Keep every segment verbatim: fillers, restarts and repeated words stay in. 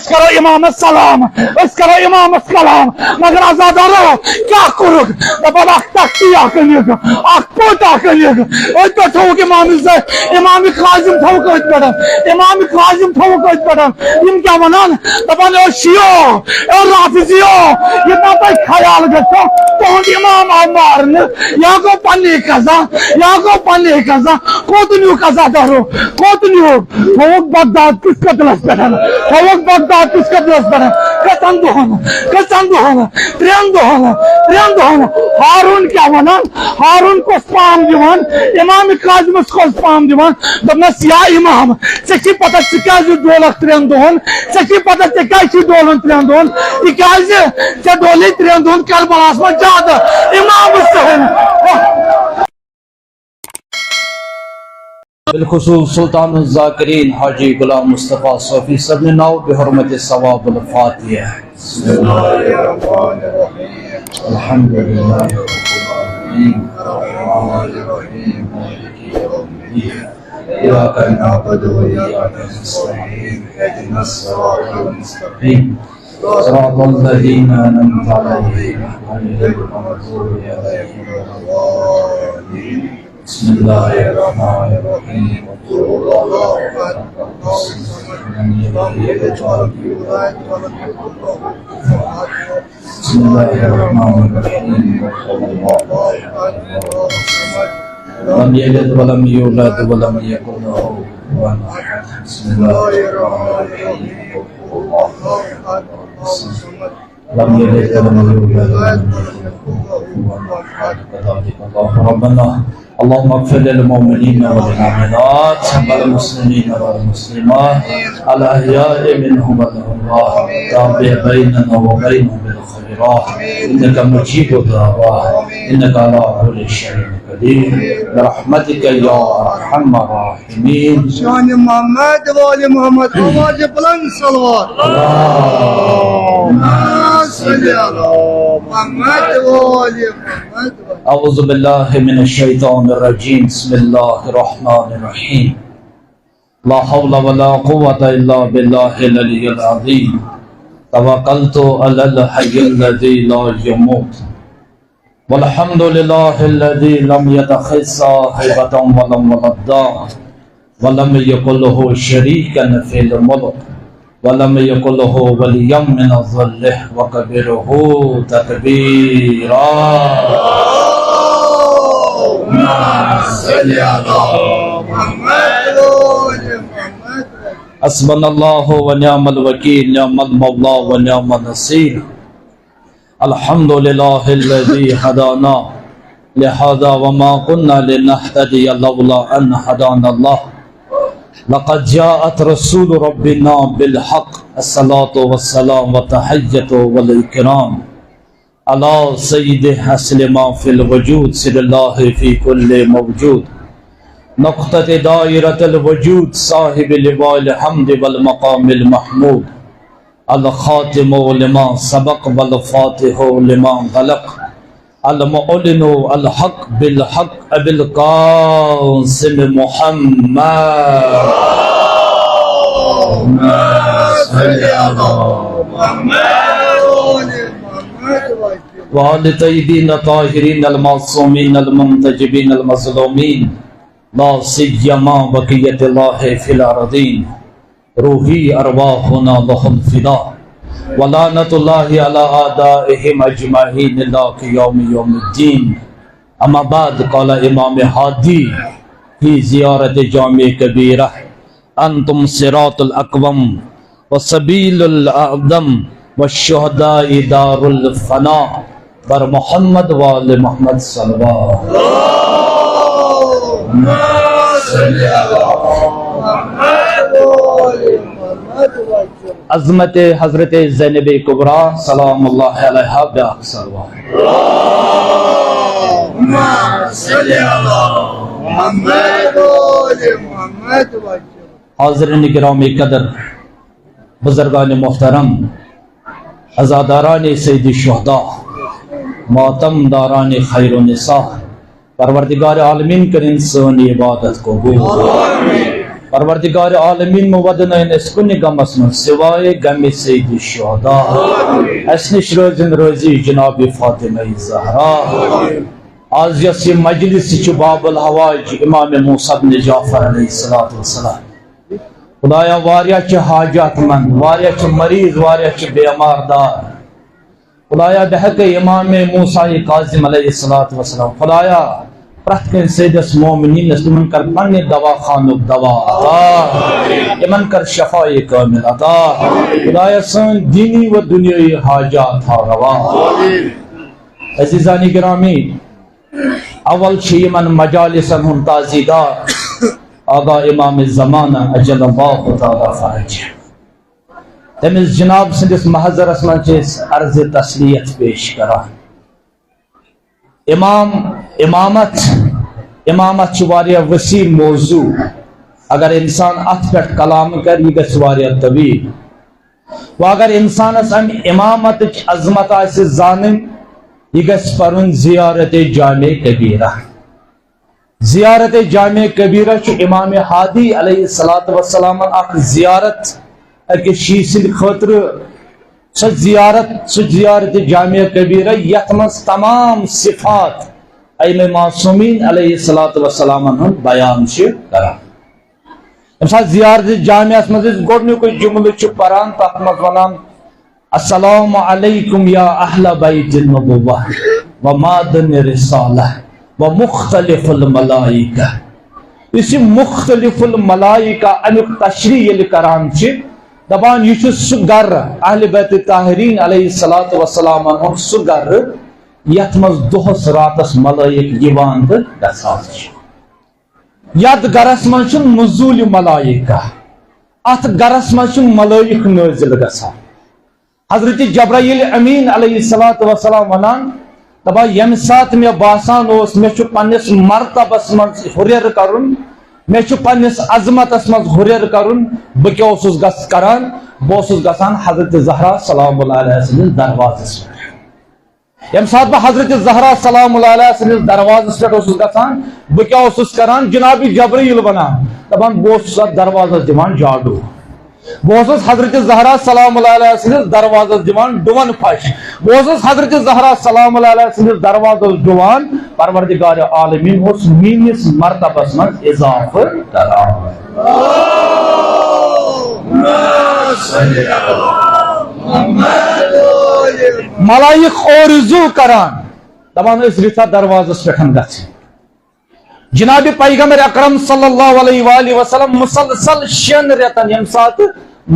أسۍ کرو امامس سلام، أسۍ کرو امامس کلام، مگر عزادارو کیٛاہ کوٚرُکھ؟ دپان اکھ تختی اکھ أنِکھ، اکھ پٔٹ اکھ أنِکھ، أتھۍ پٮ۪ٹھ تھوٚوُکھ امام زٲہد، امام کاظم تھوٚوُکھ أتھۍ پٮ۪ٹھ، امام کاظم تھوٚوُکھ أتھۍ پٮ۪ٹھ۔ یِم کیٛاہ ونان؟ دپان اے شیعو، اے رافضیو، یہِ ما تۄہہِ خیال گژھو، تُہُنٛد امام آو مارنہٕ، یا گوٚو پننی قضا، یا گوٚو پننی قضا، کوٚت نیوٗکھ عزادارو، کوٚت نیوٗکھ؟ تھووُکھ بغداد کِس قتلس پٮ۪ٹھ، تھووُکھ بغداد کِس قتلس پٮ۪ٹھ۔ کٔژن دۄہن، کٔژن دۄہن، ترٛٮ۪ن دۄہن، ترٛٮ۪ن دۄہن۔ ہارون کیٛاہ ونان؟ ہارون کۄس پام دِوان؟ امام کاظمس کۄس پام دِوان؟ دوٚپنس، یا امام، ژےٚ چھِ پتہ ژٕ کیٛازِ ڈولکھ ترٛٮ۪ن دۄہن؟ ژےٚ چھِ پتہ ژےٚ کیٛازِ چھِ ڈولان ترٛٮ۪ن دۄہن؟ تِکیٛازِ ژےٚ ڈولے ترٛٮ۪ن دۄہن کربلاہس منٛز زیادٕ۔ امام حسین۔ بالخصوص سلطان الذاکرین حاجی غلام مصطفیٰ صوفی صٲبنہِ ناو بحرمت ثواب الفاتحہ۔ بسم الله الرحمن الرحيم. الحمد لله رب العالمين. الرحمن الرحيم. مالك يوم الدين. إياك نعبد وإياك نستعين. اهدنا الصراط المستقيم. صراط الذين أنعمت عليهم غير المغضوب عليهم ولا الضالين. بسم الله الرحمن الرحيم. قل هو الله أحد. لم يلد ولم يولد ولم يكن له كفوا أحد. بسم الله الرحمن الرحيم. قل هو الله أحد. لم يلد ولم يولد ولم يكن له كفوا أحد. بسم الله الرحمن الرحيم. قل هو الله أحد. لم يلد ولم يولد ولم يكن له كفوا أحد. كذلك الله ربنا. اللهم اغفر للمؤمنين والمؤمنات والمسلمين والمسلمات الأحياء منهم والأموات. تابع بيننا وبينهم بالخيرات. إنك مجيب الدعوات. إنك على كل شيء قدير. برحمتك يا أرحم الراحمين. شان محمد وآل محمد، آواز بلند صلوات۔ اللهم صل على محمد وآل محمد۔ أعوذ بالله من الشيطان الرجيم. بسم الله الرحمن الرحيم. لا حول ولا قوة إلا بالله العلي العظيم. توكلت على الحي الذي لا يموت. والحمد لله الذي لم يتخذ صاحبة ولم ولدا ولم يكن له شريكا في الملك ولم يكن له وليا من الذل وكبره تكبيرا. اللهم صل على محمد وآل محمد. حسبنا الله ونعم الوكيل، نعم المولى ونعم النصير. الحمد لله الذي هدانا لهذا وما كنا لنهتدي لولا أن هدانا الله. لقد جاءت رسل ربنا بالحق. الصلاة والسلام والتحية والإكرام على سيد أصل ما في الوجود، سر الله في كل موجود، نقطة دائرة الوجود، صاحب لواء الحمد والمقام المحمود، الخاتم لما سبق والفاتح لما غلق، المعلن الحق بالحق أبي القاسم محمد. اللهم صل على محمد وآل محمد وآل طيبين الطاهرين المعصومين المنتجبين المظلومين، لا سيما بقية الله في الأرضين. روحي أرواحنا لهم فداء، ولعنة الله على أعدائهم أجمعين إلى قيام يوم الدين. أما بعد، قال إمام هادي في زيارة جامع كبيرة: أنتم صراط الأقوم وسبيل الأعظم والشهداء دار الفناء. بر محمد وآل محمد صلوات۔ اللهم صل على محمد وآل محمد۔ عظمت حضرت زینب کبریٰ سلام اللہ علیہا بیاکھ صلوات۔ اللهم صل على محمد وآل محمد۔ حاضرین گرامی قدر، بزرگان محترم، عزاداران سید الشہداء، ماتم داران خیر النساء، پروردگار عالمین کٔرِن سٲنۍ عبادت قبول۔ پروردگار عالمین مہ ودنٲیِن أسۍ کُنہِ غمس منٛز سوائے غمِ سید شہدا۔ اسہِ نِش روزِن رٲضی جناب فاطمہ زہرا۔ آز یۄس یہِ مجلس چھِ باب الحوائج امام موسیٰ بن جعفر علیہ الصلوۃ والسلام۔ خدایا، واریاہ چھِ حاجات مند، واریاہ چھِ مریض، واریاہ چھِ بیمار دار۔ خدایا، بحق امام موسیٰ کاظم علیہ الصلوۃ والسلام، خدایا، پرٛٮ۪تھ کٲنٛسہِ سیدس مومنینس تِمن کر پننہِ دوا خانُک دوا عطا، تِمن کر شفاء کامل عطا۔ خدایا، سٲنۍ دینی و دنیاوی حاجات تھاو روا۔ عزیزان گرامی، اول چھِ یِمن مجالسن ہُنٛد تعزیدار آغا امام زمانہ عجل اللہ تعالیٰ فرجہ۔ تٔمِس جناب سٕنٛدِس محضرس منٛز چھِ أسۍ عرض تسلیت پیش کران۔ امام، امامت، امامت چھُ واریاہ وسیع موضوع۔ اگر انسان اتھ پٮ۪ٹھ کلام کرِ، یہِ گژھِ واریاہ طویل۔ وۄنۍ اگر انسانس امہِ امامتٕچ عظمت آسہِ زانٕنۍ، یہِ گژھِ پرُن زیارت جامع کبیرہ۔ زیارت جامع کبیرہ چھُ امام ہادی علیہ الصلوۃ والسلام اکھ زیارت أکِس شیٖعہٕ سٕنٛدِ خٲطرٕ۔ سۄ زیارت، سۄ زیارت جامع کبیرہ یتھ منٛز تمام صفات ائمہ معصومین علیہ الصلوۃ والسلام ہُنٛد بیان چھِ کران۔ ییٚمہِ ساتہٕ زیارت جامعس منٛز أسۍ گۄڈٕنیُکُے جملہٕ چھِ پران، تتھ منٛز ونان، السلام علیکم یا اہل بیت النبوہ و معدن رسالہ و مختلف الملائکہ۔ یُس یہِ مختلف الملائکہ امیُک تشریح ییٚلہِ کران چھِ، دپان یہِ چھُ سُہ گرٕ، اہل بیت طاہرین علیہ الصلوۃ والسلام ہُنٛد سُہ گرٕ، یتھ منٛز دۄہس راتس ملائک یِوان تہٕ گژھان چھِ۔ یتھ گرس منٛز چھُ نزول ملائکہ، اتھ گرس منٛز چھِ ملائک نٲزل گژھان۔ حضرت جبرائیل امین علیہ الصلوۃ والسلام ونان، دپان، ییٚمہِ ساتہٕ مےٚ باسان اوس مےٚ چھُ پننِس مرتبس منٛز ہُرٮ۪ر کرُن، مےٚ چھُ پننِس عظمتس منٛز ہُرٮ۪ر کرُن، بہٕ کیٛاہ اوسُس گژھ-، کران؟ بہٕ اوسُس گژھان حضرت زہرا سلام اللہ علیہ سٕنٛدِس دروازس پٮ۪ٹھ۔ ییٚمہِ ساتہٕ بہٕ حضرت زہرا سلام اللہ علیہ سٕنٛدِس دروازس پٮ۪ٹھ اوسُس گژھان، بہٕ کیٛاہ اوسُس کران؟ جناب جبرائیل ونان، دپان، بہٕ اوسُس اتھ دروازس دِوان جاڈو۔ بہٕ اوسُس حضرت زہرا سلام اللہ علیہ سٕنٛدِس دروازس دِوان ڈُوَن پھش۔ بہٕ اوسُس حضرت زہرا سلام اللہ علیہ سٕنٛدِس دروازس ڈُوان، پروردگار عالمین اوس میٲنِس مرتبس منٛز اضافہٕ کران۔ ملائک آرزو کران، دپان ٲسۍ، رِتھا دروازس پٮ۪ٹھ گژھِ۔ جناب پیغمبر اکرم صلی اللہ علیہ وآلہ وسلم مسلسل شٮ۪ن رٮ۪تن ییٚمہِ ساتہٕ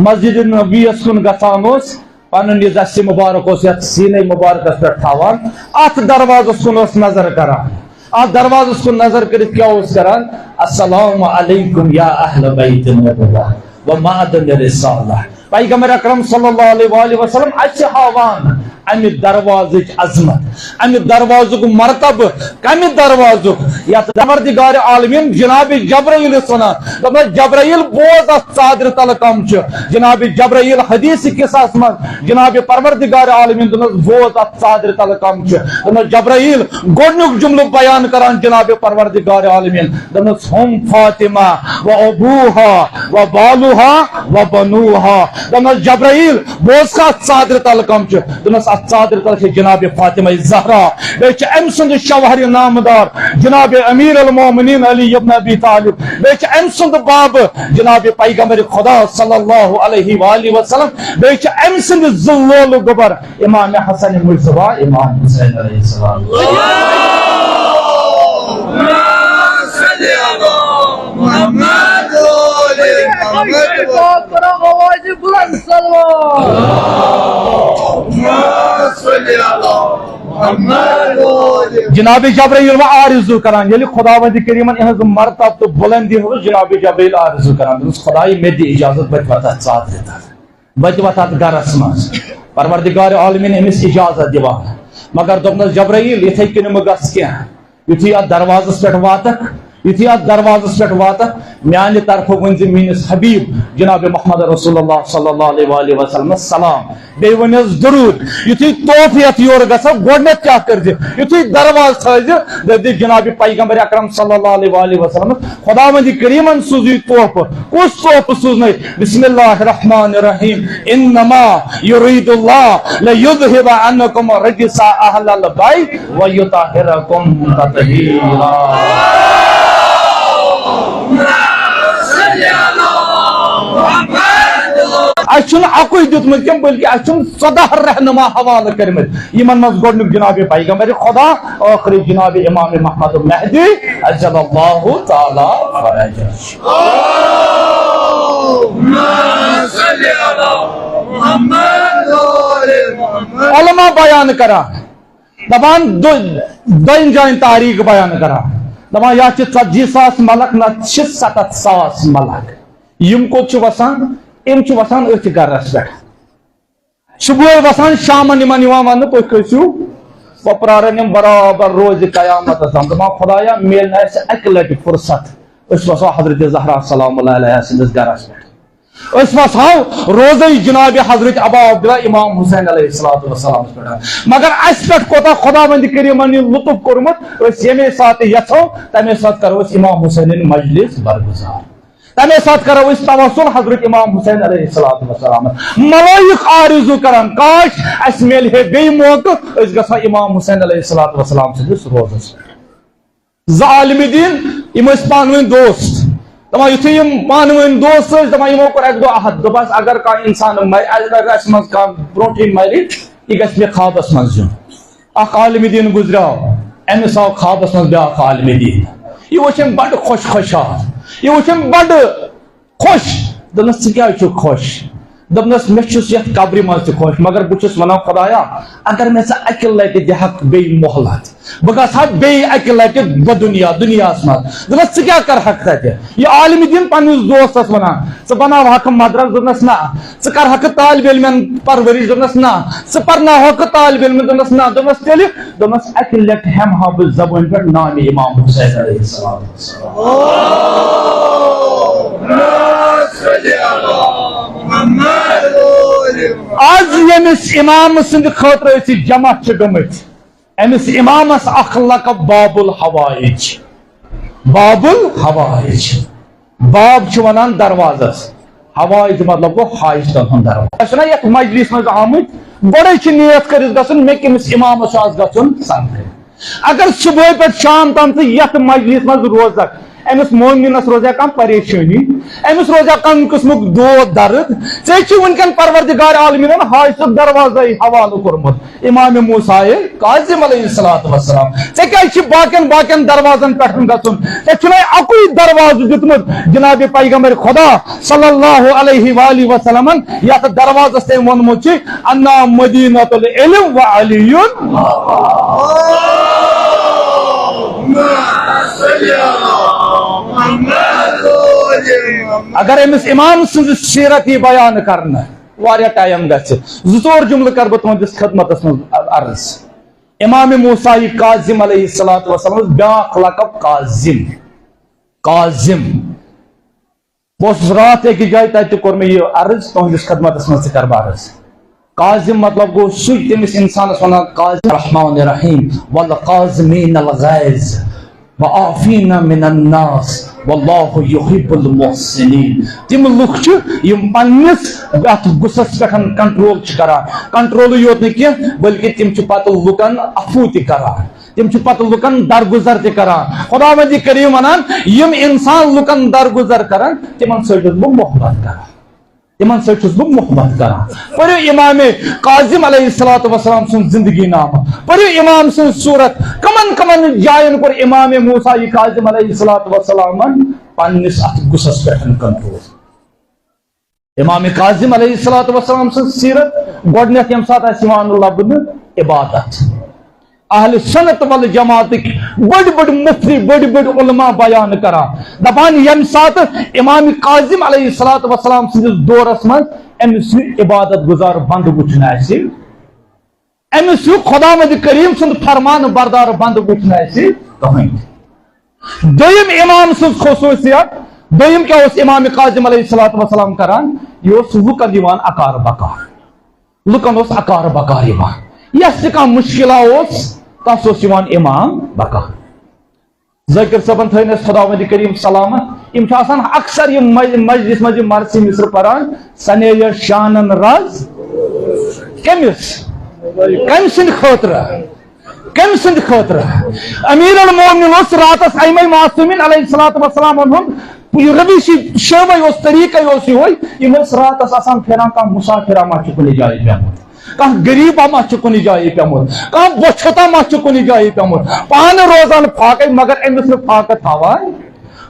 مسجد نبویس کُن گژھان اوس، پنُن یہِ دستِ مبارک اوس یتھ سینے مبارکس پٮ۪ٹھ تھاوان، اتھ دروازس کُن اوس نظر کران۔ اتھ دروازس کُن نظر کٔرِتھ کیٛاہ اوس کران؟ السلام علیکم یا اہل بیت النبوہ و معدن رسالہ۔ پیغمبر اکرم صلی اللہ علیہ وآلہ وسلم اسہِ ہاوان امہِ دروازٕچ عظمت، امہِ دروازُک مرتبہٕ، کمہِ دروازُک؟ یتھ پروردگار عالمین جناب جبرائیلس ونان، دپان، جبرائیل، بوز اتھ ژادرِ تلہٕ کم چھُ۔ جناب جبرائیل حدیث قصس منٛز جناب پروردگار عالمین دوٚپنس، بوز اتھ ژادرِ تلہٕ کم چھُ۔ دوٚپنس، جبرائیل، گۄڈٕنیُک جملہٕ بیان کران جناب پروردگار عالمین، دوٚپنس، ہم فاطمہ و ابوہا و بالوہا و بنوہا۔ دوٚپنس، جبرائیل، بوز کتھ ژادرِ تلہٕ کم چھُ؟ دوٚپنس، اتھ ژادرِ تلہٕ چھِ جناب فاطمہ زہرا، بیٚیہِ چھِ أمۍ سُنٛد شوہر نامدار جناب امیر المومنین علی ابن ابی طالب، بیٚیہِ چھِ أمۍ سُنٛد بابہٕ جناب پیغمبر خدا صلی اللہ علیہ وآلہ وسلم، بیٚیہِ چھِ أمۍ سٕنٛدِ زٕ لولہٕ گوٚبر امام حسن مجتبیٰ، امام حسین علیہ السلام۔ جناب جبرائیل وۄنۍ آرزو کران، ییٚلہِ خداوند کریمن یِہنٛز مرتب تہٕ بلندی ہٕنٛز جناب جبرائیل آرزو کران، دوٚپنس، خدایہِ، مےٚ دِ اجازت، بہٕ تہِ وۄتھٕ اتھ ژادرِ تل۔ بہٕ تہِ وۄتھٕ اتھ گرس منٛز۔ پروردگار عالمین أمِس اجازت دِوان۔ مگر دوٚپنس، جبرائیل، یِتھے کٔنۍ مہٕ گژھ کینٛہہ۔ یُتھُے اتھ دروازس پٮ۪ٹھ واتکھ، یُتھُے اَتھ دروازَس پٮ۪ٹھ واتَکھ، میٛانہِ طرفہٕ ؤنۍ زِ میٛٲنِس حبیٖب جناب محمد رسول اللہ صلی اللہ علیہ وآلہ وسلمَس سلام۔ بیٚیہِ ؤنِس درود۔ یُتھُے تحفہٕ یتھ یورٕ گژھو، گۄڈٕنٮ۪تھ کیٛاہ کٔرزِ؟ یُتھُے دروازٕ تھٲوزِ، دٔپزِ جناب پیغمبر اکرم صلی اللہ علیہ وآلہ وسلمس، خداوندِ کریمن سوٗزُے تحفہٕ۔ کُس تحفہٕ سوٗزنَے؟ بسم اللہ الرحمن الرحیم۔ انما یرید اللہ لیذهب عنکم الرجس اہل البیت ویطہرکم تطہیرا۔ اَسہِ چھُنہٕ اَکُے دیُتمُت کینٛہہ، بلکہِ اَسہِ چھُم ژۄداہ رہنما حوالہٕ کٔرمٕتۍ۔ یِمن منٛز گۄڈٕنیُک جناب پیغمبر خدا، ٲخری جناب امام محمد مہدی عجل اللہ تعالیٰ فرجہ۔ علماء بیان کران، دپان دو-، دۄن جاین تاریخ بیان کران، دپان یتھ چھِ ژتجی ساس ملک، نتہٕ چھِ ستتھ ساس ملک۔ یِم کوٚت چھِ وسان؟ یِم چھِ وسان أتھۍ گرس پٮ۪ٹھ۔ صبحٲے وسان، شامن یِمن یِوان وننہٕ، تُہۍ کھٔسِو، بہٕ پرارن یِم برابر روزِ قیامتس تام۔ دپان خدایا، میلہِ نہٕ اسہِ اکہِ لٹہِ فرصت، أسۍ وسو حضرت زہرا سلام اللہ علیہ سٕنٛدِس گرس پٮ۪ٹھ۔ أسۍ وسہو روزے جناب حضرت ابا عبداللہ امام حسین علیہ الصلوۃ والسلامس پٮ۪ٹھ۔ مگر اسہِ پٮ۪ٹھ کوتاہ خداوند کریمن یہِ لطف کوٚرمُت، أسۍ ییٚمے ساتہٕ یژھو، تمے ساتہٕ کرو أسۍ امام حسینٕنۍ مجلس برگزار۔ تمے ساتہٕ کرو أسۍ توسل حضرت امام حسین علیہ الصلوۃ والسلامس۔ ملائک آرزو کران، کاش اسہِ میلہِ ہے بیٚیہِ موقعہٕ، أسۍ گژھو امام حسین علیہ الصلوۃ والسلام سٕنٛدِس روزس پٮ۪ٹھ۔ زٕ عالم دین، یِم ٲسۍ پانہٕ ؤنۍ دوست۔ دپان یُتھُے یِم پانہٕ ؤنۍ دوست ٲسۍ، دپان یِمو کوٚر اکہِ دۄہ عہد، دوٚپہَس، اگر کانٛہہ انسان مرِ، اگر اسہِ منٛز کانٛہہ برونٛٹھٕے مرِ، یہِ گژھِ مےٚ خوابس منٛز یُن۔ اکھ عالم دین گُزریو، أمِس آو خوابس منٛز بیٛاکھ عالم دین۔ یہِ وٕچھ أمۍ بڑٕ خۄش خۄشحال، یہِ وٕچھ أمۍ بڑٕ خۄش۔ دوٚپنَس، "ژٕ کیٛازِ چھُکھ خۄش؟" دوٚپنَس، "مےٚ چھُس یَتھ قبرِ منٛز تہِ خۄش، مگر بہٕ چھُس وَنان، خۄدایا، اگر مےٚ ژٕ اَکہِ لَٹہِ دِہَکھ بیٚیہِ مۄہلت، بہٕ گژھٕ ہا بیٚیہِ اَکہِ لَٹہِ دُنیا، دُنیاہَس منٛز۔" دوٚپنَس، "ژٕ کیٛاہ کَرٕہَکھ تَتہِ؟" یہِ عالمِ دیٖن پنٛنِس دوستَس وَنان، "ژٕ بَناوہَکھ مدرس؟" دوٚپنَس، "نہ۔" "ژٕ کَرٕہَکھ طالب علمَن پرورِش؟" دوٚپنَس، "نہ۔" "ژٕ پَرناوہَکھ طالب علمَن؟" دوٚپنَس، "نہ۔" دوٚپنَس، "تیٚلہِ؟" دوٚپنَس، "اَکہِ لَٹہِ ہٮ۪مہٕ ہا بہٕ زبٲنۍ پٮ۪ٹھ نامِ امام حسین علیہ السلام۔" آز ییٚمِس امام سٕنٛدِ خٲطرٕ أسۍ جمع چھِ گٔمٕتۍ، أمِس امامس اکھ لقب باب الحوائج۔ باب الحوائج۔ باب چھِ ونان دروازس، حوائج مطلب گوٚو حاجتن ہُنٛد دروازٕ۔ أسۍ چھِنہ یتھ مجلس منٛز آمٕتۍ، گۄڈے چھِ نیت کٔرِتھ گژھُن، مےٚ کٔمِس امامس چھُ آز گژھُن سمکھٕنۍ۔ اگر صبحٲے پٮ۪ٹھ شام تام ژٕ یتھ مجلس منٛز روزکھ، أمِس مومنس روزِ ہا کانٛہہ پریشٲنی، أمِس روزِ ہا کانٛہہ قٕسمُک دود درد، ژےٚ چھُ وٕنکٮ۪ن پروردگار عالمیٖنن حاجتُک دروازے حوالہٕ کوٚرمُت۔ امام موسیٰ کاظم علیہ الصلوۃ والسلام، ژےٚ کیٛازِ چھِ باقین باقین دروازن پٮ۪ٹھ گژھُن؟ ژےٚ چھُنَے اَکُے دروازٕ دیُتمُت جناب پیغمبر خدا صلی اللہ علیہ وآلہ وسلمن، یتھ دروازس تٔمۍ ووٚنمُت چھُ، "انا مدینۃ العلم و علی۔" اگر أمِس امام سٕنٛز سیرت یی بیان کرنہٕ، واریاہ ٹائم گژھِ۔ زٕ ژور جملہٕ کرٕ بہٕ تُہنٛدِس خدمتس منٛز عرض۔ امام موسیٰ کاظم علیہ الصلوۃ والسلام اوس بیٛاکھ لقب کاظم۔ کاظم۔ بہٕ اوسُس راتھ أکِس جایہِ، تَتہِ تہِ کوٚر مےٚ یہِ عرض، تُہنٛدِس خدمتس منٛز تہِ کرٕ بہٕ عرض۔ کاظم مطلب گوٚو سُہ، تٔمِس انسانس ونان کاظم۔ الرحمن الرحیم، والقاظمین الغیظ، وعافین من الناس، واللہ یحب المحسنین۔ تِم لُکھ چھِ یِم پننِس اتھ غصس پٮ۪ٹھ کنٹرول چھِ کران، کنٹرولٕے یوت نہٕ کینٛہہ بلکہِ تِم چھِ پتہٕ لُکن عفو تہِ کران، تِم چھِ پتہٕ لُکن درگُزر تہِ کران۔ خداوندِ کریم ونان، یِم انسان لُکن درگُزر کران، تِمن سۭتۍ چھُس بہٕ محبت کران۔ تِمن سۭتۍ چھُس بہٕ محبت کران۔ پٔرِو امام کاظم علیہ الصلوۃ والسلام سُنٛد زندگی نامہ، پٔرِو امام سٕنٛز صورت، کمن کمن جاین کوٚر امام موسیٰ کاظم علیہ الصلوۃ والسلامن پننِس اتھ غصس پٮ۪ٹھ کنٹرول۔ امام کاظم علیہ الصلوۃ والسلام سٕنٛز سیرت، گۄڈٕنیتھ ییٚمہِ ساتہٕ آسہِ یِوان لبنہٕ عبادت۔ اہل سنت والجماعتٕکۍ بٔڑۍ بٔڑۍ مفتی، بٔڑۍ بٔڑۍ علماء بیان کران، دپان ییٚمہِ ساتہٕ امام کاظم علیہ الصلوۃ والسلام سٕنٛدِس دورس منٛز أمِس ہیوٗ عبادت گزار بنٛد وُچھنہٕ آسہِ، أمِس ہیوٗ خداوند کریم سُنٛد فرمان بردار بنٛد وُچھنہٕ آسہِ کٕہٕنۍ۔ دوٚیِم امام سٕنٛز خصوٗصیت، دوٚیِم کیٛاہ اوس امام کاظم علیہ الصلوۃ والسلام کران؟ یہِ اوس لُکن دِوان اکار بکار، لُکن اوس اکار بکار یِوان، یس تہِ کانٛہہ مُشکلہ اوس، تس اوس یِوان امام بکار۔ ذاکر صٲبن تھٲوِن اَسہِ خداوند کریم سلامت۔ یِم چھِ آسان اکثر یِم مج-، مجلس منٛز یِم مرثی مصرٕ پران، سنے یس شانن رز۔ کٔمِس؟ کٔمۍ سٕنٛدِ خٲطرٕ؟ کٔمۍ سٕنٛدِ خٲطرٕ؟ امیر المومنین اوس راتس ائمہ معصومین علیہ الصلوۃ والسلام ہُنٛد روش شیوے اوس، طریقے اوس یِہوے، یِم ٲسۍ راتس آسان پھران، کانٛہہ مسافرا ما چھُ کُنہِ جایہِ پیوٚمُت، کانٛہہ غریٖبا ما چھُ کُنہِ جایہِ پیوٚمُت، کانٛہہ بۄچھوتا ما چھُ کُنہِ جایہِ پیوٚمُت، پانہٕ روزان فاقے مگر أمِس نہٕ فاقہٕ تھاوان،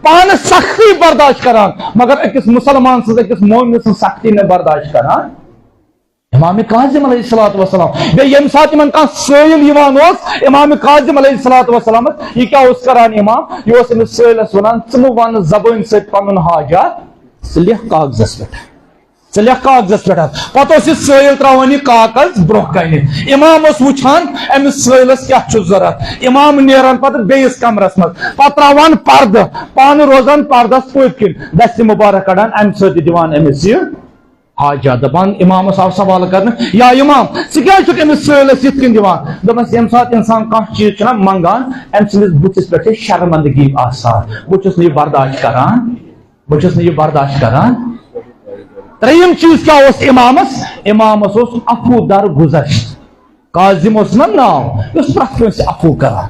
پانہٕ سختی برداشت کران مگر أکِس مسلمان سٕنٛز، أکِس مومنہٕ سٕنٛز سختی نہٕ برداشت کران۔ امام کاظم علیہ الصلوۃ والسلام، بیٚیہِ ییٚمہِ ساتہٕ یِمن کانٛہہ سٲیِل یِوان اوس، امام کاظم علیہ الصلوۃ والسلامس، یہِ کیٛاہ اوس کران امام؟ یہِ اوس أمِس سٲیِلس ونان، "ژٕ مہٕ وَن زبٲنۍ سۭتۍ پنُن حاجات، ژٕ لیکھ کاغذس پٮ۪ٹھ، ژٕ لیکھ کاغذس پٮ۪ٹھ حظ۔" پتہٕ اوس یہِ سٲیِل تراوان یہِ کاغذ برونٛہہ کنہِ۔ امام اوس وٕچھان أمِس سٲیِلس کیٛاہ چھُ ضروٗرت۔ امام نیران پتہٕ بیٚیِس کمرس منٛز، پتہٕ تراوان پردٕ، پانہٕ روزان پردس پٔتۍ کِنۍ، دستہِ مبارک کڑان، امہِ سۭتۍ دِوان أمِس یہِ حاجت۔ دپان، امامس آو سوال کرنہٕ، "یا امام، ژٕ کیازِ چھُکھ أمِس سٲیلس یِتھ کٔنۍ دِوان؟" دوٚپنس، ییٚمہِ ساتہٕ انسان کانٛہہ چیٖز چھُنہ منگان، أمۍ سٕنٛدِس بٕتھِس پٮ۪ٹھ چھِ شرمندگی آسان۔ بہٕ چھُس نہٕ یہِ برداشت کران، بہٕ چھُس نہٕ یہِ برداشت کران۔ ترٛیٚیِم چیٖز کیٛاہ اوس امامس؟ امامس اوس عفو در گزشت۔ کاظم اوس نہ ناو، یہِ اوس پرٛٮ۪تھ کٲنٛسہِ عفو کران۔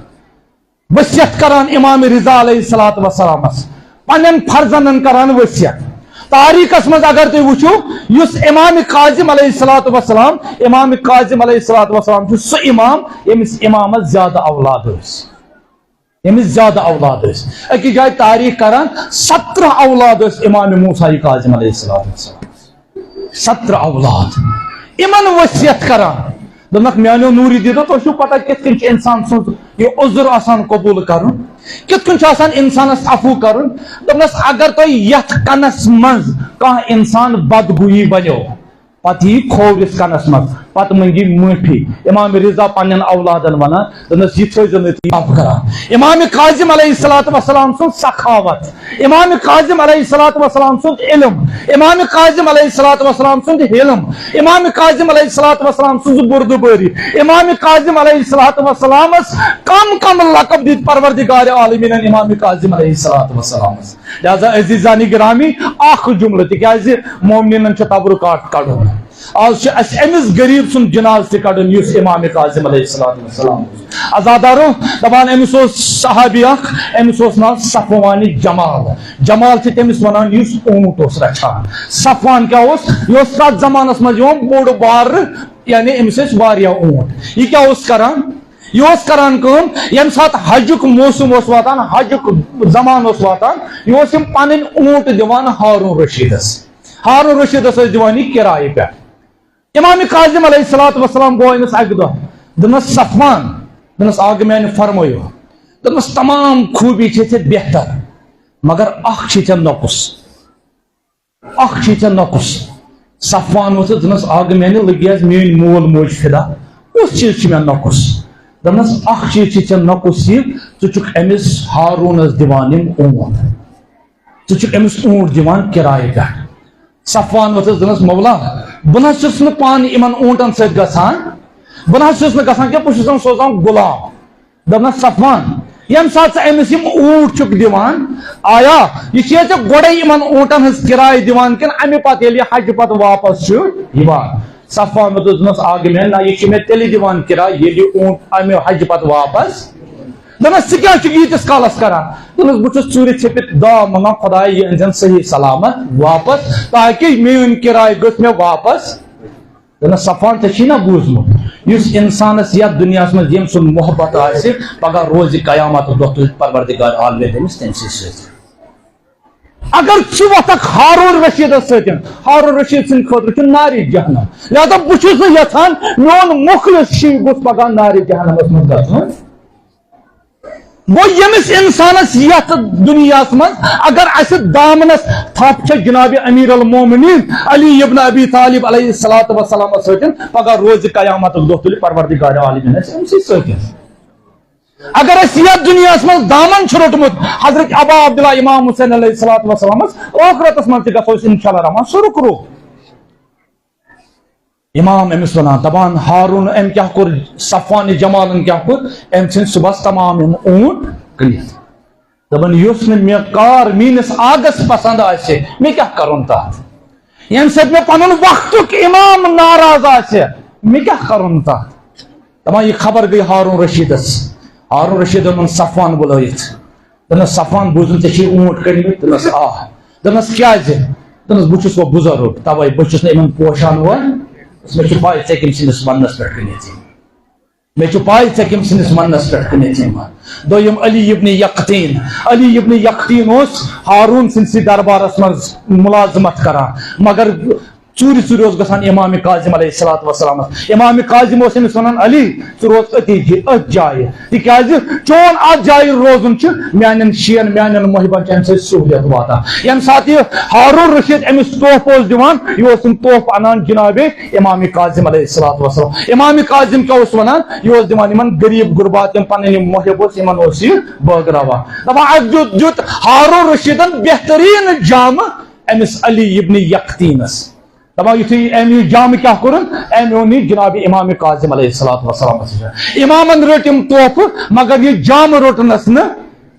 وصیت کران امام رضا علیہ الصلوۃ والسلامس، پننٮ۪ن فرزندن کران وصیت۔ تاریخس منٛز اگر تُہۍ وٕچھِو، یُس امام کاظم علیہ الصلوۃ والسلام، امام کاظم علیہ الصلوۃ والسلام چھُ سُہ امام، ییٚمِس امامس زیادٕ اولاد ٲسۍ، ییٚمِس زیادٕ اولاد ٲسۍ۔ أکِس جایہِ تاریخ کران، سترہ اولاد ٲسۍ امام موسیٰ کاظم علیہ الصلوۃ والسلام۔ سترہ اولاد۔ یِمن وصیت کران۔ دوٚپنکھ، "میانیو نوٗری دیٖدو، تۄہہِ چھُو پتہ کِتھ کٔنۍ چھُ انسان سُنٛد یہِ عذر آسان قبوٗل کرُن؟ کِتھ کٔنۍ چھُ آسان انسانس عفو کرُن؟" دوٚپنس، "اگر تۄہہِ یتھ کنس منٛز کانٛہہ انسان بدگویی ونیو، پتہٕ یی کھوورِس کنس منٛز، پتہٕ منٛگی معٲفی۔" امام رضا پننٮ۪ن اولادن ونان، دوٚپنس، "یہِ تھٲیزیو نہٕ تُہۍ یاد کران۔" امام کاظم علیہ الصلوۃ والسلام سُنٛد سخاوت، امام کاظم علیہ الصلوۃ والسلام سُنٛد علم، امام کاظم علیہ الصلوۃ والسلام سُنٛد حلم، امام کاظم علیہ الصلوۃ والسلام سُنٛد بردباری، امام کاظم علیہ الصلوۃ والسلامس کم کم لقب دِتۍ پروردگار عالمینن امام کاظم علیہ الصلوۃ والسلامس۔ لہذا عزیزان گرامی، اکھ جملہٕ، تِکیازِ مومنینن چھُ تبرکات کڑُن۔ آز چھُ اسہِ أمِس غریب سُنٛد جنازٕ تہِ کڑُن، یُس امام کاظم علیہ الصلوۃ والسلام اوس۔ عزادارو، دپان أمِس اوس صحابی اکھ، أمِس اوس ناو صفوان جمال۔ جمال چھِ تٔمِس ونان یُس اوٗنٹ اوس رچھان۔ صفوان کیٛاہ اوس؟ یہِ اوس تتھ زمانس منٛز یِوان بوٚڑ بارٕ، یعنی أمِس ٲسۍ واریاہ اوٗنٹ۔ یہِ کیٛاہ اوس کران؟ یہِ اوس کران کٲم، ییٚمہِ ساتہٕ حجُک موسم اوس واتان، حجُک زمانہٕ اوس واتان، یہِ اوس یِم پنٕنۍ اوٗنٹ دِوان ہارون رشیدس۔ ہارون رشیدس ٲسۍ دِوان یہِ کرایہِ پٮ۪ٹھ۔ امام کاظم علیہ الصلوۃ والسلام گوٚو أمِس اکہِ دۄہ، دوٚپنس، "صفوان"، دوٚپنس، "آ گہٕ میانہِ فرمٲیِو"، دوٚپنس، "تمام خوٗبی چھے ژےٚ بہتر، مگر اکھ چھے ژےٚ نۄقُص، اکھ چھے ژےٚ نۄقُص۔" صفوان ووٚتھُس، دوٚپنس، "آ گہٕ میانہِ لگی حظ میٲنۍ مول موج فدا، کُس چیٖز چھُ مےٚ نۄقُص؟" دوٚپنس، "اکھ چیٖز چھُے ژےٚ نۄقُص یہِ، ژٕ چھُکھ أمِس ہارونس دِوان یِم اوٗنٹ، ژٕ چھُکھ أمِس اوٗنٹ دِوان کرایہِ پٮ۪ٹھ۔" صفوان ووٚتھُس، دوٚپنس، "مولا، بہٕ نہ حظ چھُس نہٕ پانہٕ یِمن اوٗنٹن سۭتۍ گژھان، بہٕ نہ حظ چھُس نہٕ گژھان کینٛہہ، بہٕ چھُس سوزان غلام۔" دوٚپنس، "صفوان، ییٚمہِ ساتہٕ ژٕ أمِس یِم اوٗنٹ چھُکھ دِوان، آیا یہِ چھُ ژےٚ گۄڈے یِمن اوٗنٹن ہٕنٛز کِراے دِوان کِنہٕ اَمہِ پتہٕ ییٚلہِ یہِ حجہِ پتہٕ واپس چھُ یِوان؟" صفوان ووٚتھُس، دوٚپنس، "آ گہٕ میانہِ، نہ، یہِ چھُ مےٚ تیٚلہِ دِوان کِراے ییٚلہِ یہِ اوٗنٹ اَمہِ حجہِ پتہٕ واپس۔" دوٚپنس، "ژٕ کیٛاہ چھُکھ ییٖتِس کالس کران؟" دوٚپنس، "بہٕ چھُس ژوٗرِ ژھیٚپِتھ دعا منٛگان، خدایا، یہِ أنزٮ۪ن صحیح سلامت واپس، تاکہِ میٲنۍ کِراے گٔژھ مےٚ واپس۔" دوٚپنس، "صفوان، ژےٚ چھُے نا بوٗزمُت، یُس انسانس یتھ دُنیاہس منٛز ییٚمۍ سُنٛد محبت آسہِ، پگاہ روزِ قیامت دۄہ تُلہِ پروردگار عالمین تٔمِس تٔمۍ سٕے سۭتۍ۔ اگر ژٕ وۄتھکھ ہارون رشیدس سۭتۍ، ہارون رشید سٕنٛدِ خٲطرٕ چھُ نارِ جہنم۔ لہذا بہٕ چھُس نہٕ یژھان میون مُخلص ہیوٗ گوٚژھ پگاہ نارِ جہنمس منٛز گژھُن۔" گوٚو ییٚمِس انسانس یتھ دُنیاہس منٛز اگر اسہِ دامنس تھپھ چھےٚ جناب امیر المومنین علی ابن ابی طالب علیہ الصلوۃ والسلامس سۭتۍ، پگاہ روزِ قیامتُک دۄہ تُلہِ پروردگار عالمین اسہِ أمۍ سٕے سۭتۍ۔ اگر أسۍ یتھ دُنیاہس منٛز دامن چھُ روٚٹمُت حضرت ابا عبداللہ امام حسین علیہ الصلوۃ والسلامس، ٲخرتس منٛز تہِ گژھو أسۍ انشاءاللہ رحمان سُہ رُک رُک۔ امام أمِس وَنان، دَپان، ہارون أمۍ کیٛاہ کوٚر، صفوان جمالن کیٛاہ کوٚر، أمۍ ژھٕنۍ صُبحس تمام یِم اوٗنٹ کٕنِتھ۔ دَپان، یُس نہٕ مےٚ کار میٛٲنِس آگس پسنٛد آسہِ، مےٚ کیٛاہ کرُن تَتھ؟ ییٚمہِ سۭتۍ مےٚ پنُن وقتُک امام ناراض آسہِ، مےٚ کیٛاہ کرُن تَتھ؟ دَپان، یہِ خبر گٔے ہارون رشیدس۔ ہارون رشیدن اوٚن صفوان بُلٲوِتھ۔ دوٚپنس، صفوان، بوٗزُم ژےٚ چھے اوٗنٹ کٔنمٕتۍ؟ دوٚپنس، آ۔ دوٚپنس، کیٛازِ؟ دوٚپنس، بہٕ چھُس وۄنۍ بُزرگ، توے بہٕ چھُس نہٕ یِمن پوشان وۄنۍ۔ دوٚپنس، مےٚ چھُ پاے ژےٚ کٔمۍ سٕنٛدِس وننس پٮ۪ٹھ کٕنِتھ یِم۔ مےٚ چھُ پاے ژےٚ کٔمۍ سٕنٛدِس وننس پٮ۪ٹھ کٕنِتھ یِم۔ دوٚیِم علی ابن یقطین۔ علی ابن یقطین اوس ہارون سٕنٛدسٕے دربارس منٛز مُلازمت کران، مگر ژوٗرِ ژوٗرِ اوس گژھان امام کاظم علیہ الصلوۃ والسلامس۔ امام کاظم اوس أمِس ونان، علی، ژٕ روز أتی جہِ-، أتھۍ جایہِ، تِکیازِ چون اتھ جایہِ روزُن چھُ میانٮ۪ن شین، میانٮ۪ن محبن چھِ امہِ سۭتۍ سہوٗلیت واتان۔ ییٚمہِ ساتہٕ یہِ ہارون رشید أمِس تحفہٕ اوس دِوان، یہِ اوس یِم تحفہٕ انان جناب امام کاظم علیہ الصلوۃ والسلام۔ امام کاظم کیٛاہ اوس ونان؟ یہِ اوس دِوان یِمن غریب غربات، یِم پنٕنۍ یِم محب اوس، یِمن اوس یہِ بٲگراوان۔ دپان، اتھ دیُت، دیُت ہارون رشیدن بہترین جامہٕ أمِس علی ابن یقطینس۔ دپان، یُتھُے أمۍ یہِ جامہٕ کیٛاہ کوٚرُن؟ أمۍ اوٚن یہِ جناب امام کاظم علیہ الصلوۃ والسلامس نِش۔ امامن رٔٹۍ یِم تحفہٕ، مگر یہِ جامہٕ روٚٹنس نہٕ۔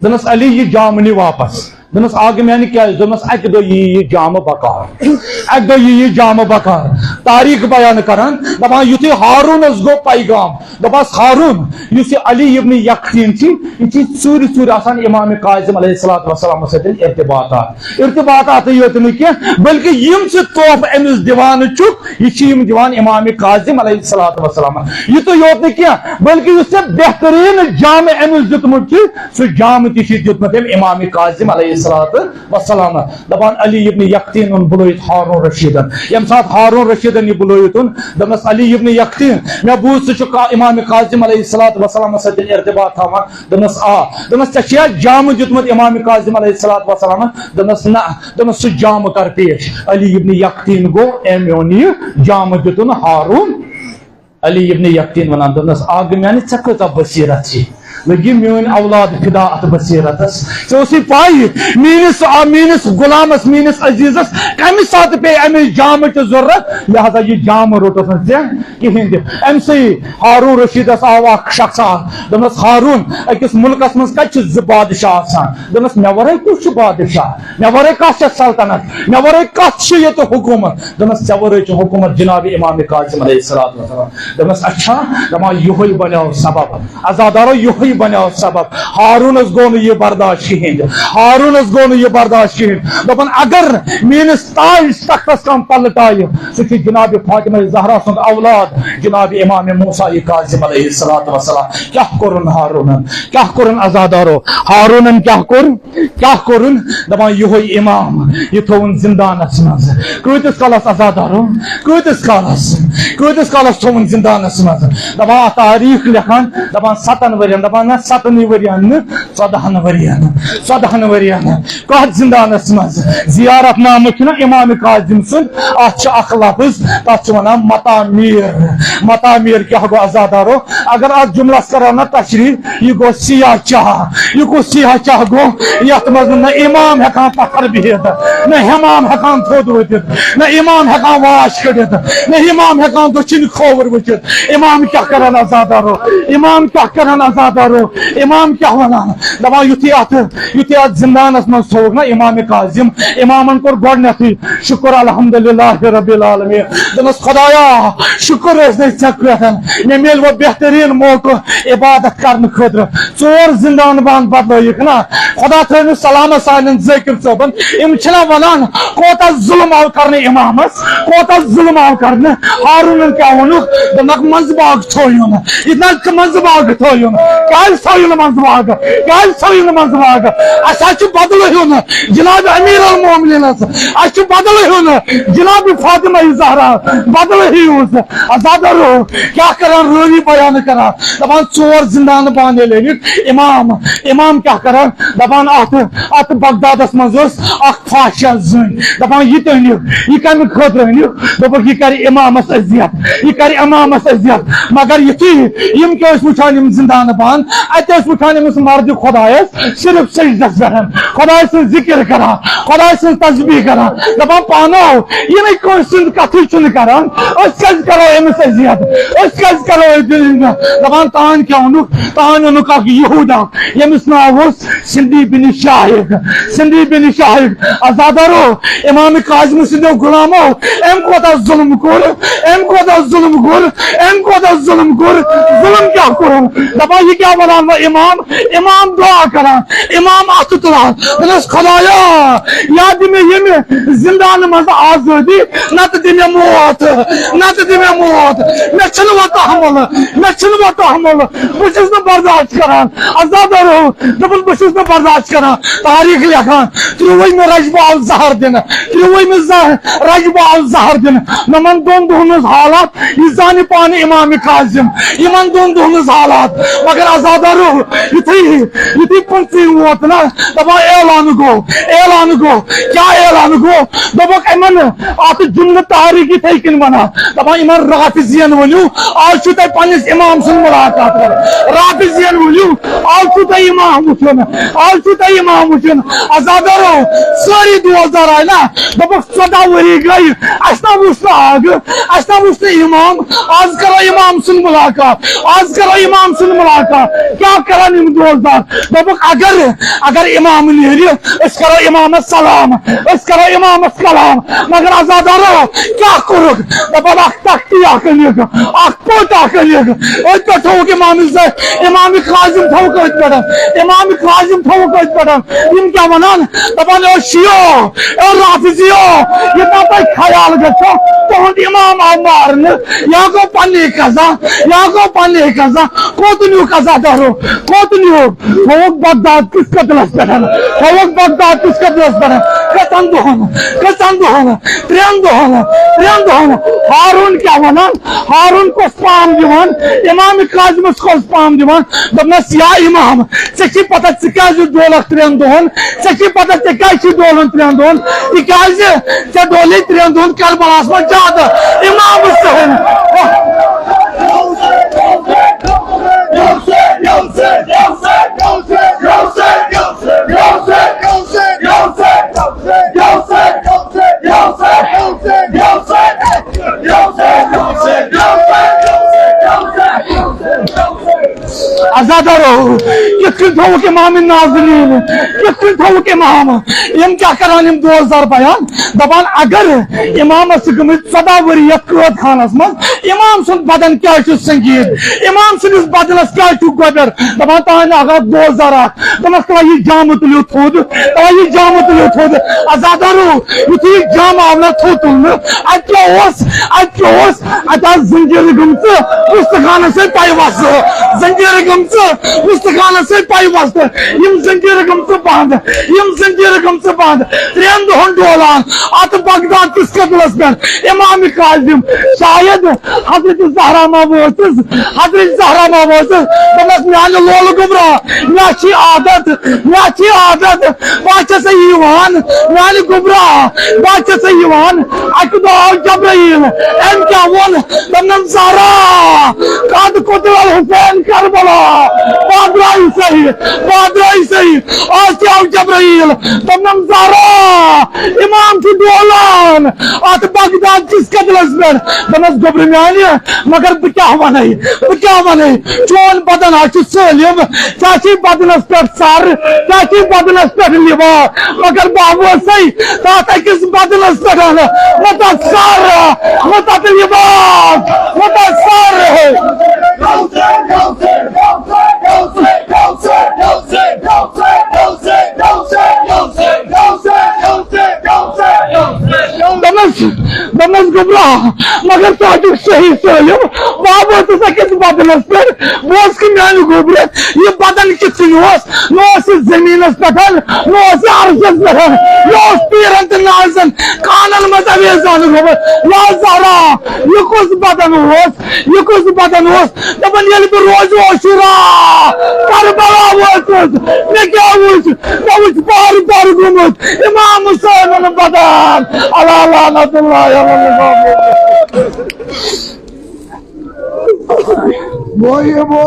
دوٚپنس، علی، یہِ جامہٕ نہِ واپس۔ دوٚپنس، آ گٔے میانہِ کیٛازِ؟ دوٚپنس، اکہِ دۄہ ییہِ یہِ جامہٕ بکار۔ اکہِ دۄہ ییہِ یہِ جامہٕ بکار۔ تاریخ بیان کران، دپان، یُتھُے ہارونس گوٚو پیغام، دوٚپہَس، ہارون، یُس یہِ علی ابن یقطین چھِ، یہِ چھِ ژوٗرِ ژوٗرِ آسان امام کاظم علیہ الصلوۃ والسلامس سۭتۍ ارتباطات۔ ارتباطاتٕے یوت نہٕ کینٛہہ، بلکہِ یِم ژٕ تحفہٕ أمِس دِوان چھُکھ، یہِ چھِ یِم دِوان امام کاظم علیہ الصلوۃ والسلام۔ یُتُے یوت نہٕ کینٛہہ، بلکہِ یُس ژےٚ بہتریٖن جامہٕ أمِس دیُتمُت چھُ، سُہ جامہٕ تہِ چھُ دیُتمُت أمۍ امام کاظم علیہ الصلوۃ والسلام۔ دپان، علی ابن یقطین اوٚن بُلٲوِتھ ہارون رشیدن۔ ییٚمہِ ساتہٕ ہارون رشیدن یہِ بُلٲوِتھ اوٚن، دوٚپنس، علی ابن یقطین، مےٚ بوٗز ژٕ چھُکھ کا-، امام کاظم علیہ الصلوۃ والسلامس سۭتۍ ارتباط تھاوان۔ دوٚپنس، آ۔ دوٚپنس، ژےٚ چھُیا جامہٕ دیُتمُت امام کاظم علیہ الصلوۃ والسلامن؟ دوٚپنس، نہ۔ دوٚپنس، سُہ جامہٕ کر پیش۔ علی ابن یقطین گوٚو، أمۍ اوٚن یہِ جامہٕ دیُتُن ہارون۔ علی ابن یقطین ونان، دوٚپنس، آ گٔے میانہِ، ژےٚ کۭژاہ بصیرت چھِ؟ لٔگۍ میٲنۍ اولاد فدا اتھ بصیرتس۔ ژےٚ اوسُے پاے، میٲنِس، آ، میٲنِس غلامس، میٲنِس عزیزس کمہِ ساتہٕ پیٚیہِ امہِ جامٕچ ضرورت، لہذا یہِ جامہٕ روٚٹُتھ نہٕ ژےٚ کِہینۍ تہِ۔ امہِ سۭتۍ ہارون رشیدس آو اکھ شخص اکھ، دوٚپنس، ہارون، أکِس مُلکس منٛز کتہِ چھِ زٕ بادشاہ آسان؟ دوٚپنس، مےٚ ورٲے کُس چھُ بادشاہ؟ مےٚ ورٲے کتھ چھےٚ سلطنت؟ مےٚ ورٲے کتھ چھِ ییٚتہِ حکوٗمت؟ دوٚپنس، ژےٚ ورٲے چھُ حکوٗمت جناب امام کاظم علیہ الصلوۃ والسلام۔ دوٚپنس، اچھا۔ دپان، یِہوٚے بنیو سبب، عزادارو، یِہوٚے بنیو سبب۔ ہارونس گوٚو نہٕ یہِ برداشت کِہینۍ تہِ۔ ہارونس گوٚو نہٕ یہِ برداشت کِہینۍ۔ دوٚپُن، اگر میٲنِس تاج تختس کانٛہہ پلٹایہِ، سُہ چھُ جناب فاطمہ زہرا سُنٛد اولاد، جناب امام موسیٰ کاظم علیہ الصلوۃ والسلام۔ کیٛاہ کوٚرُن ہارونن؟ کیٛاہ کوٚرُن عزادارو؟ ہارونن کیٛاہ کوٚر؟ کیٛاہ کوٚرُن؟ دپان، یِہوٚے امام، یہِ تھووُن زندانس منٛز۔ کۭتِس کالس عزادارو؟ کۭتِس کالس؟ کۭتِس کالس تھووُن زندانس منٛز؟ دپان، اتھ تاریخ لیکھان، دپان، ستن ؤرین، دپان، نہ، ستنٕے ؤرین نہٕ، ژۄدہن ؤرین، ژۄدہن ؤرین۔ کتھ زندانس منٛز؟ زیارت نامہٕ چھُنہ امام کاظم سُنٛد، اتھ چھُ اکھ لفظ، تتھ چھِ ونان متامیر۔ متامیر کیٛاہ گوٚو عزادارو؟ اگر اتھ جملس کرو نہ تشریح، یہِ گوٚو سیاہ چاہ۔ یہِ کُس سیاہ چاہ گوٚو؟ یتھ منٛز نہٕ امام ہٮ۪کان پتھر بِہِتھ، نہ امام ہٮ۪کان تھوٚد ؤتھِتھ، نہ امام ہٮ۪کان واش کٔڑِتھ، نہ امام ہٮ۪کان دٔچھِنۍ کھووُر وٕچھِتھ۔ امام کیٛاہ کرن عزادارو؟ امام کیٛاہ کرن عزادارو؟ امام کیٛاہ ونان؟ دپان، یُتھُے اتھ، یُتھُے اتھ زندانس منٛز تھووُکھ نا امام کاظم، امامن کوٚر گۄڈنیتھٕے شکر الحمدللہ رب العالمین۔ دوٚپنس، خدایا، شکر ٲسۍ نہٕ ژےٚ پٮ۪ٹھ، مےٚ میلہِ وۄنۍ بہتریٖن موقعہٕ عبادت کرنہٕ خٲطرٕ۔ ژور زندان بان بدلٲیِکھ نا۔ خدا تھٲوِن سلامت سانٮ۪ن ذٲکر صٲبن۔ یِم چھِنہ ونان، کوتاہ ظلم آو کرنہٕ امامس، کوتاہ ظلم آو کرنہٕ۔ ہارونن کیٛاہ ووٚنُکھ؟ دوٚپنکھ، منٛزٕ باغ تھٲیِو نہٕ۔ یہِ نہ منٛزٕ باغ تھٲیِو نہٕ۔ کیٛازِ تھٲیِو نہٕ منٛزٕ باغ؟ کیٛازِ تھٲیِو نہٕ منٛزٕ باغ؟ اَسہِ حظ چھُ بدلہٕ ہیوٚن جناب امیر المومنینس۔ اَسہِ چھُ بدلہٕ ہیوٚن جناب فاطمہ زہرا۔ بدلہٕ ہیوٚن۔ عزادارو، کیٛاہ کران رٲوی بیان کران؟ دپان، ژور زندان بان ییٚلہِ أنِکھ امام، امام کیٛاہ کران؟ دپان، اتھ، اتھ بغدادس منٛز اوس اکھ فاحشہ زٔنۍ۔ دپان، یہِ تہِ أنِو، یہِ کمہِ خٲطرٕ أنِو؟ دوٚپُکھ، یہِ کرِ امامس اذیت، یہِ کرِ امامس اذیت۔ مگر یُتھُے یِم کیٛاہ ٲسۍ وٕچھان، یِم زندان بان، اتہِ ٲسۍ وٕچھان أمِس مردِ خۄدایس صرف سجدس پٮ۪ٹھ، خۄداے سُنٛد ذکر کران، خۄداے سٕنٛز تسبیح کران، دپان، پانو، یہِ نہٕ کٲنٛسہِ سٕنٛز کتھٕے چھُنہٕ کران، أسۍ کیٛازِ کرو أمِس اذیت؟ أسۍ کیٛازِ کرو أمِس اذیت؟ دپان، تان کیٛاہ اوٚنُکھ؟ تان اوٚنُکھ اکھ یہوٗدا، ییٚمِس ناو اوس سندی بن شاہق، سندی بن شاہق۔ عزادارو، امام کاظم سٕنٛدیو غلامو، أمۍ کوتاہ ظلم کوٚر، أمۍ کوتاہ ظلم کوٚر، أمۍ کوتاہ ظلم کوٚر۔ ظلم کیٛاہ کوٚرُن؟ دپان، یہِ کیٛاہ ونان وۄنۍ امام؟ امام دعا کران، امام اتھٕ تُلان، دپان، خۄدایا، یا دِ مےٚ ییٚمہِ زندانہٕ منٛزٕ آزٲدی، نتہٕ دِ مےٚ موت، نتہٕ دِ مےٚ موت۔ مےٚ چھُنہٕ وۄنۍ تحمل، مےٚ چھُنہٕ وۄنۍ تحمل، بہٕ چھُس نہٕ برداشت کران۔ عزادارو، دوٚپُن، بہٕ چھُس نہٕ برداشت کران۔ تاریخ لیکھان، ترٛۆوُہمہِ رجبہٕ آو زہر دِنہٕ، ترٛۆوُہمہِ زہ-، رجبہٕ آو زہر دِنہٕ۔ نۄمن دۄن دۄہن ہٕنٛز حالات، یہِ زانہِ پانہٕ امام کاظم، یِمن دۄن دۄہن ہٕنٛز حالات۔ مگر عزادارو، یُتھُے، یُتھُے پٕنٛژٕہِم ووت نا، دپان، اعلان گوٚو، اعلان گوٚو۔ کیٛاہ اعلان گوٚو؟ دوٚپُکھ، یِمن اتھ جملہٕ تحریک یِتھے کٔنۍ ونان، دپان، یِمن رافضین ؤنِو، آز چھُو تۄہہِ پننِس امام سُنٛد ملاقات کرُن۔ رافضین ؤنِو، آز چھُو تۄہہِ امام وٕچھُن، آز چھُو تۄہہِ امام وٕچھُن۔ عزادارو، سٲری دوستدار آے نا، دوٚپُکھ، ژۄداہ ؤری گٔے، اَسہِ نہ وٕچھ نہٕ آگہٕ، اَسہِ نہ وٕچھ نہٕ امام، آز کرو امام سُنٛد ملاقات، آز کرو امام سُنٛد ملاقات۔ کیٛاہ کرن یِم دوستدار؟ دوٚپُکھ، اگر، اگر امام نیرِ، أسۍ کرو امامس سلام، أسۍ کرو امامس کلام۔ مگر عزادارو، کیٛاہ کوٚرُکھ؟ دپان، اکھ تختی اکھ أنِکھ، اکھ پٔٹ اکھ أنِکھ، أتھۍ پٮ۪ٹھ تھوٚوُکھ امام ز-، امام کاظم تھوٚوُکھ أتھۍ پٮ۪ٹھ، امام کاظم تھوٚوُکھ أتھۍ پٮ۪ٹھ۔ یِم کیٛاہ ونان؟ دپان، او شیعو، او رافضیو، یہِ ما تۄہہِ خیال گژھو، تُہُنٛد امام آو مارنہٕ، یا گوٚو پننی قضا، یا گوٚو پننی قضا۔ کوٚت نیوٗکھ عزادارو؟ کوٚت نیوٗکھ؟ تھوٚوُکھ بغداد کِس قتلس پٮ۪ٹھ، تھوٚوُکھ بغداد کِس قتلس پٮ۪ٹھ۔ کٔژن دۄہن؟ کٔژن دۄہن؟ ترٛٮ۪ن دۄہن، ترٛٮ۪ن دۄہن۔ ہارون کیٛاہ ونان؟ ہارون کۄس پام دِوان؟ امام کاظمس کۄس پام دِوان؟ دوٚپنس، یا امام، ژےٚ چھِ پتہ ژٕ کیٛازِ ڈولکھ ترٛٮ۪ن دۄہن؟ ژےٚ چھِ پتہ ژےٚ کیٛازِ چھِ ڈولان ترٛٮ۪ن دۄہن؟ تِکیٛازِ ژےٚ ڈولے ترٛٮ۪ن دۄہن کربلاہس منٛز زیادٕ۔ امام حسین۔ عزادارو، کِتھ کٔنۍ تھوٚوُکھ امام نازنین؟ کِتھ کٔنۍ تھوٚوُکھ امام؟ یِم کیٛاہ کران یِم دوستدار بیان؟ دپان، اگر امامس چھِ گٔمٕتۍ ژۄداہ ؤری یتھ قٲد خانس منٛز، امام سُنٛد بدن کیٛازِ چھُ سنگین؟ امام سٕنٛدِس بدنس کیٛازِ چھُ گۄبٮ۪ر؟ دپان، تانۍ اکھ اکھ دوستدار اکھ، دوٚپمس، ترٛاو یہِ جامہٕ تُلِو تھوٚد، ترٛاو یہِ جامہٕ تُلِو تھوٚد۔ عزادارو، یُتھُے یہِ جامہٕ آو نہ تھوٚد تُلنہٕ، اتہِ کیٛاہ اوس؟ اتہِ کیٛاہ اوس؟ اتہِ آسہٕ زنجیٖرٕ گٔمژٕ وُستخانس سۭتۍ پیوستہٕ، زنجیٖرٕ گٔمژٕ وُستخانس سۭتۍ پیوستہٕ۔ یِم زنجیٖرٕ گٔمژٕ بنٛد، یِم زنجیٖرٕ گٔمژٕ بنٛد۔ ترٛٮ۪ن دۄہن ڈولان اتھ بغداد کِس قتلس پٮ۪ٹھ امام کاظم۔ شاید حضرت زہرا ما وٲژٕس، حضرت زہرا ما وٲژٕس، دوٚپنس، میانہِ لولہٕ گوٚبرا، مےٚ چھِ عادت، مےٚ چھِ عادت، بہٕ چھَسے یِوان، میانہِ گوٚبرا، بہٕ چھَسے یِوان۔ اَکہِ دۄہ آو جبرائیل، أمۍ کیٛاہ ووٚن؟ دوٚپنَم، زہرا، قد قتل الحسین کربلا، بہٕ درٛایہِ صحیح، بہٕ درٛایہِ صحیح۔ آز تہِ آو جبرائیل، دوٚپنَم، زہرا، امام چھُ ڈولان اتھ بغداد کِس قتلس پٮ۪ٹھ۔ دوٚپنَس، گوٚبرِ میانہِ، مگر بہٕ کیٛاہ وَنَے، بہٕ کیٛاہ وَنَے؟ چون بدن ہا چھُ سٲلِم، ژےٚ چھُے بدنس پٮ۪ٹھ سر، ژےٚ چھُے بدنس پٮ۪ٹھ لباس، مگر بہٕ ووسَے تتھ أکِس بدنس پٮ۪ٹھ، نہ تتھ سر، نہ تتھ لباس، نہ تتھ سر۔ دوٚپنَس، دوٚپنَس، گوٚبرا، مگر ژٕ ہا چھُکھ صحیح سٲلِم۔ بہٕ ہا ووتُس أکِس بدنس پٮ۪ٹھ، بہٕ اوسُس میانہِ گوٚبرِ، یہِ بدن کِتھ کٔنۍ اوس؟ نہ اوس یہِ زٔمیٖنس پٮ۪ٹھ، نہ اوس یہِ عرشس پٮ۪ٹھ، یہِ اوس پیٖرن تہٕ نازن کانن منٛز اویزان گوٚمُت۔ یا زہرا، یہِ کُس بدن اوس؟ یہِ کُس بدن اوس؟ دپان، ییٚلہِ بہٕ روزٕ عاشورا کربلا ووتُس، مےٚ کیٛاہ وُچھ؟ مےٚ وُچھ بار بار گوٚمُت امام حسینُن بدن۔ الا لعنت اللہ علی الامام۔ وۄنۍ یِمو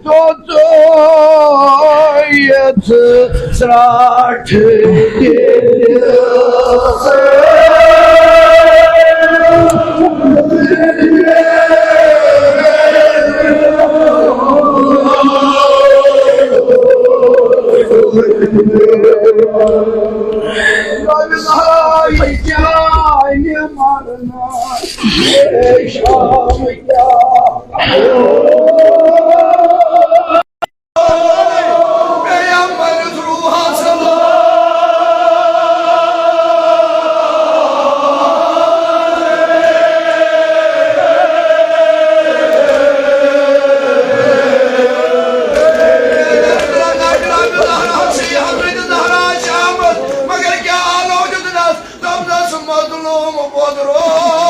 توٚژو یَتھ ژرٛاٹھ دِتھ۔ مگر کیا آلو دیُتنس، دوٚپنس، مظلوم پوٚدرو۔